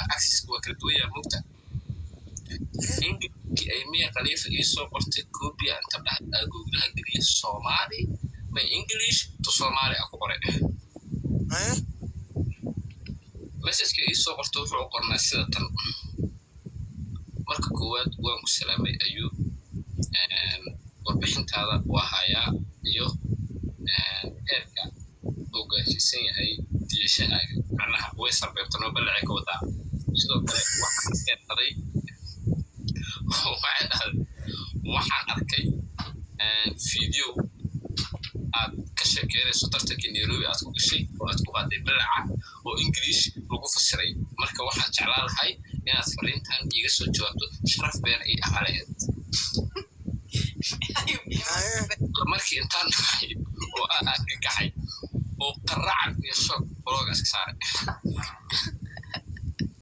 Access waa kala duwan yahay, mugta Englishkii ay Miya Khalifa ii soo qortay copy inta dhahda Googlaha geliya, Somali ma English to Somali a ku qoray. Haye. Messageka ii soo qortay wuxuu u qornaa sida tan: marka koowaad waan ku salaamay ayuu, warbixintaada waa hayaa iyo heerka uu gaarsiisan yahay diyashahaaga, macnaha way sarbeebtanoo ballacay ka wadaa. Sidoo kale waxaan keensaday, waxay dhahday, waxaan arkay video aad ka sheekeynayso tartankii Nairobi aad ku gashay oo aad ku qaaday ballaca oo English lagu fasiray. Marka waxaan jeclaan lahay inaad fariintan iiga soo jawaabto, sharaf beena ii ahaa lahayd. Haye. Markii intaan dhacay oo aan argagaxay oo qaracan iyo shoog block-gaas ka saaray.